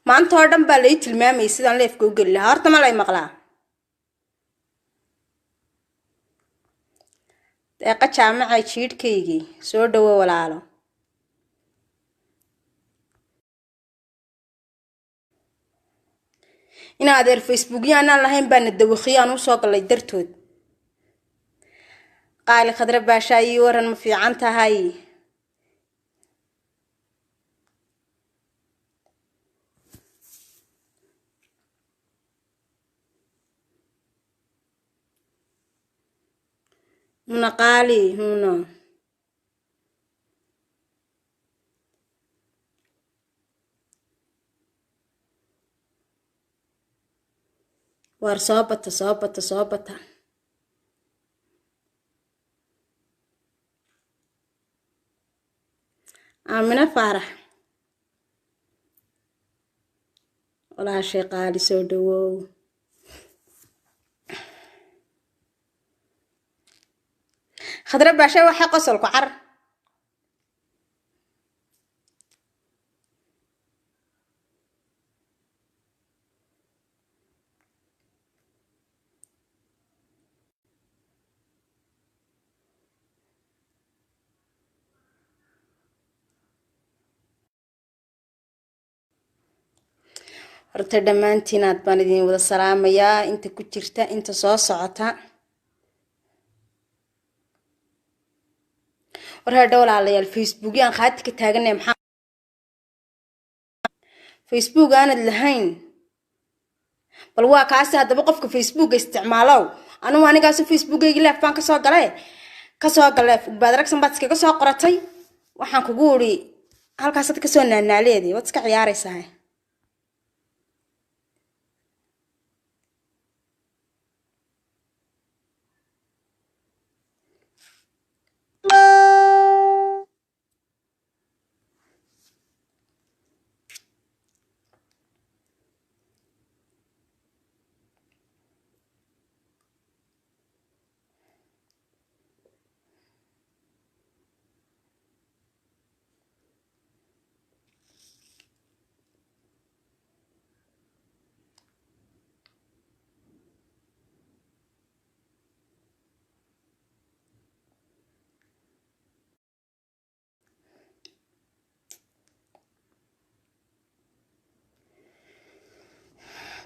Maanta oo dhan baa lai tilmaamayay sidaan leefka u geli lahaa. Horta ma lay maqlaa? Deeqa jaamaca jiidhkaygii soo dhawo walaalo. Ina adeer Facebookya anaan lahayn baana dawakhiyo aan usoo galay dartood. Qaali Khadre Baashaa, ii waran, ma fiican tahay? Muna qaali muna waar, soo bata, soo bata, soo bata. Aamino Faarax walaashay qaali, soo dhawow. Khadre Baasha, waxay qosolku car. Horta dhammaantiin aad baan idin wada salaamayaa, inta ku jirta, inta soo socota. War hadha walaalayaal, Facebook aan khaati ka taaganay, maxaa Facebook aanad lahayn? Bal waa kaasi haddaba qofka Facebooka isticmaalow. Anugu anigaas Facebookaygi live baan kasoo galay, kasoo galay. Ugbaad Aragsan baad iskaga soo qoratay. Waxaan kugu uri halkaasaad kasoo naanaaleedi, waad iska ciyaaraysaa.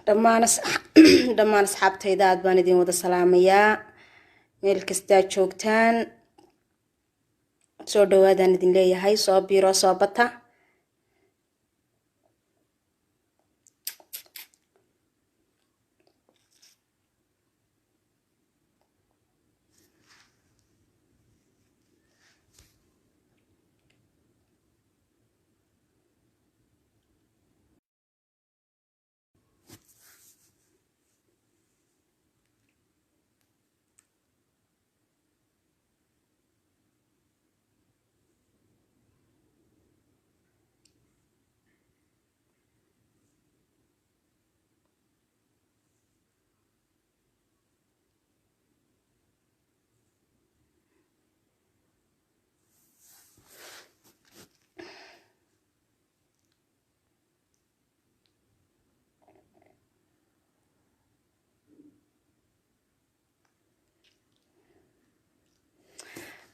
Dhammaan asxaabtayda aad baan idin wada salaamayaa, meel kastaa joogtaan. Soo dhawaadaan idin leeyahay, soo biiro, soo bata.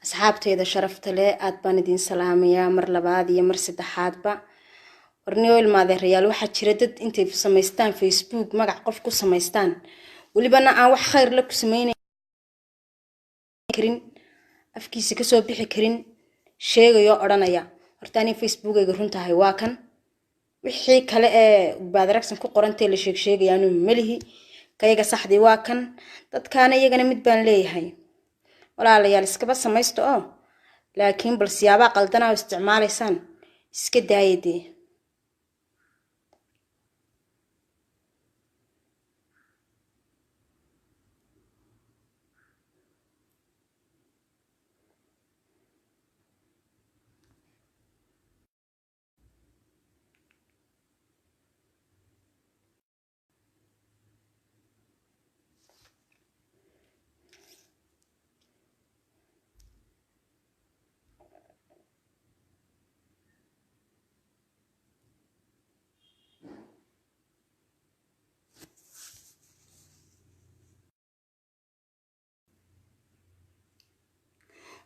Asxaabtayda sharafta leh, aad baan idin salaamayaa mar labaad iyo mar saddexaadba. Warniyo ilmaadeerayaal, waxaa jira dad intay samaystaan Facebook magac qof ku samaystaan, welibana aan wax khayr la ku sameyn karin, afkiisa kasoo bixi karin, sheegayo, odhanaya horta ani Facebookayga runtahay waa kan, wixii kale ee Ugbaad Aragsan ku qorantee la sheeg sheegayaanu melihi, kayaga saxdii waa kan. Dadkaana iyagana mid baan leeyahay: walaalayaal, iskaba samaysta oo, laakiin bal siyaabaha qaldana oo isticmaalaysaan iska daaya dee.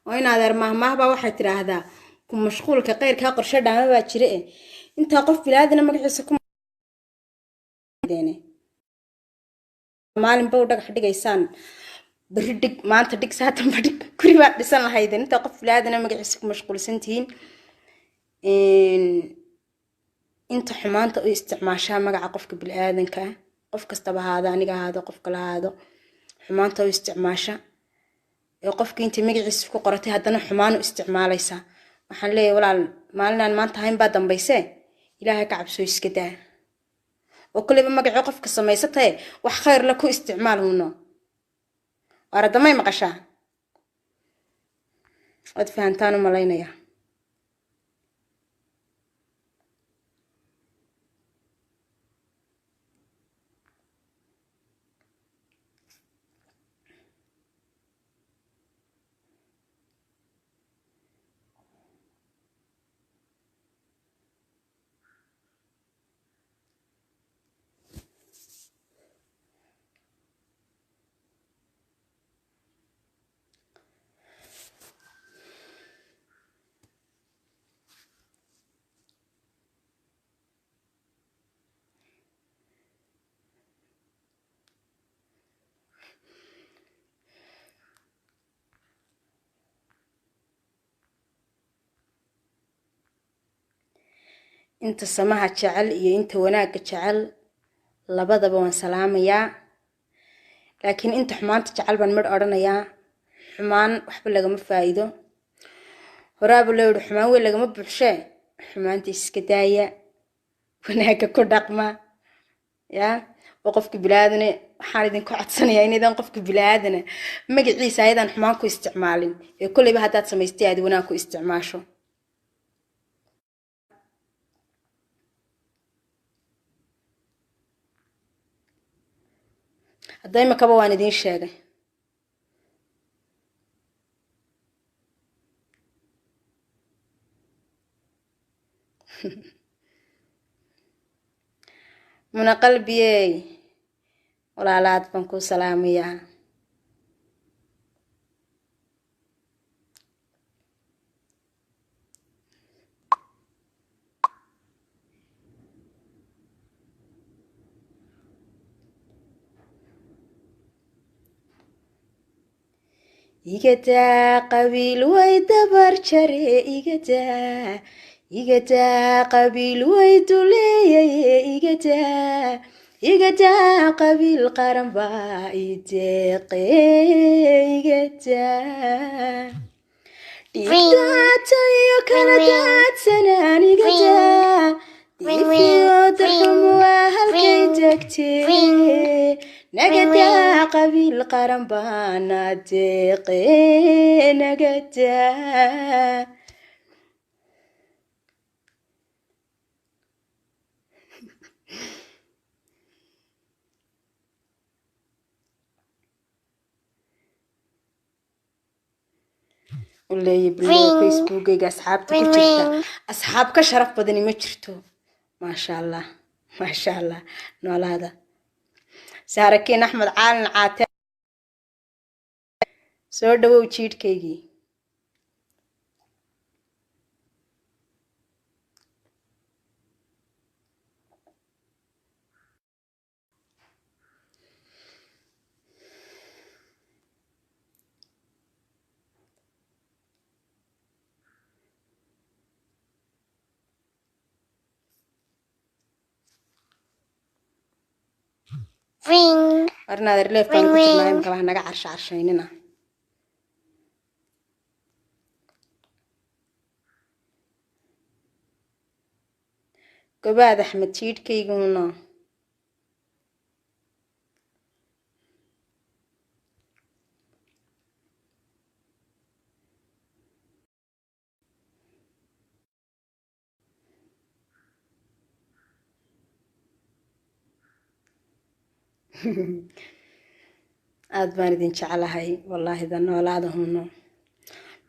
Oo in adeer mahmaahbaa waxay tidhaahdaa ku mashquulka qeyrkaa qorshe dhaama baa jira eh. Intaa qof bilaadina magaciisa ku maalinba u dhagax dhigaysaan, berri dhig, maanta dhig, saatanba dhig, guri baad dhisan lahaydeen. Intaa qof bilaadina magaciisa ku mashquulsan tihiin, inta xumaanta u isticmaashaa magaca qofka biniaadanka ah, qof kastaba ahaado, aniga ahaado, qof kala ahaado, xumaanta u isticmaasha ee qofkii intay magaciisa ku qoratay haddana xumaan u isticmaalaysaa, waxaan leeyahay walaal, maalinaan maanta ahayn baa dambaysee, Ilaahay ka cabsoo, iska daa. Oo koleyba magacii qofka samaysatae wax khayr la ku isticmaal. Huno waaradamay maqashaa, waad fahantaan u malaynaya. Inta samaha jecel iyo inta wanaagga jecel labadaba waan salaamayaa, laakiin inta xumaanta jecel baan midh odhanayaa. Xumaan waxba lagama faa'iido, horaaba loo yihi xumaan weyn lagama buuxshee. Xumaanta iska daaya, wanaagga ku dhaqma. Ya oo qofka bilaadana waxaan idinku codsanayaa inaydan qofka bilaadana magaciisa ayadaan xumaan ku isticmaalin, ee kolleyba haddaad samaystay aad wanaag ku isticmaasho. Hadda imikaba waan idiin sheegay. Muna qalbiyey, walaalaad baan kuu salaamayaa. Igadaa qabiil way dabar jare, igadaa, igadaa qabiil way duleeyaye, igadaa, igadaa qabiil qaran baa ideeqe, igadaa dhiigdaata iyo kala daadsanaan, igadaa diifiyo darxumo waa halkay degtee, nagadaa qabiil qaran baana deeqe, nagadaa. Uleeya bileeya, Facebookayga asxaabta ku jirta, asxaab ka sharaf badani ma jirto. Maasha Allah, maasha Allah, noolaada. Saarakiin Axmed Caalin Caate, soo dhawow jiidhkaygii. Warnaader leef baan ku jirnaa imika, wax naga carsha carshaynina. Gobaad Axmed jiidhkayguna. Aad baan idin jeclahay wallaahi. Da noolaada huno,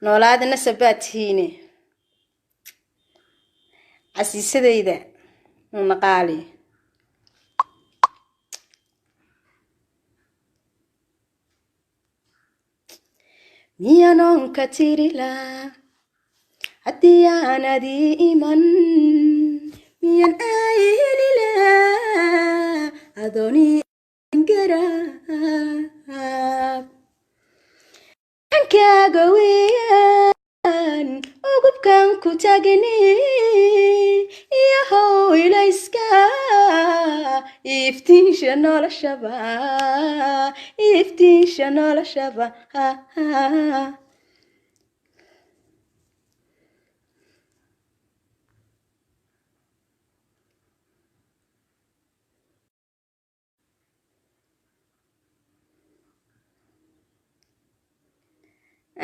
noolaada, nasab baad tihiine. Casiisadayda una qaali. Miyanoonka tirilaa haddii aanad ii iman? Miyan ay helilaa adooni garaab ankaaga weeyaan ugubkan ku tagni iyo howlayska iftiinsha noloshaba, iftiinsha noloshaba.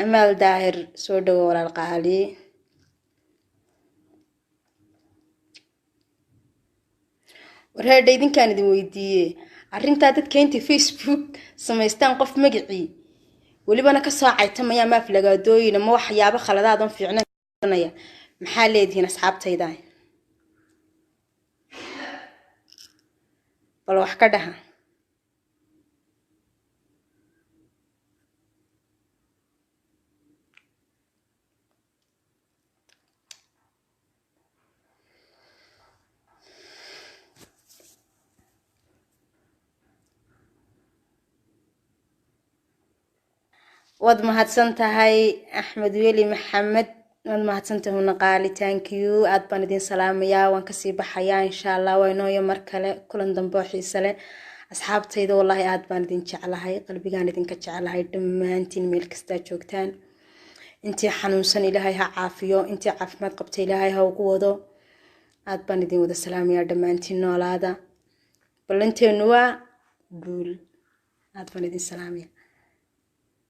Amaal Daahir, soo dhawo walaal qaali. Warheedha, idinkaan idin weydiiye arrintaa. Dadka intay Facebook samaystaan qof magacii welibana kasoo caytamaya ama aflagaadooyin ama waxyaabo khaladaadan fiicnanaya, maxaa leedihiin asxaabtayda? Bal wax ka dhaha. Waad mahadsan tahay Axmed Weli Maxamed, waad mahadsantahay huna qaali, thank you. Aad baan idin salaamayaa, waan kasii baxayaa insha Allah. Waa inooyo mar kale, kulan dambe oo xiise leh asxaabtayda. Wallaahi aad baan idin jeclahay, qalbigaan idinka jeclahay dhammaantiin meel kastaa joogtaan. Intii xanuunsan Ilaahay ha caafiyo, intii caafimaad qabta Ilaahay ha ugu wado. Aad baan idin wada salaamayaa dhammaantiin, noolaada. Ballanteenu waa guul. Aad baan idin salaamaya.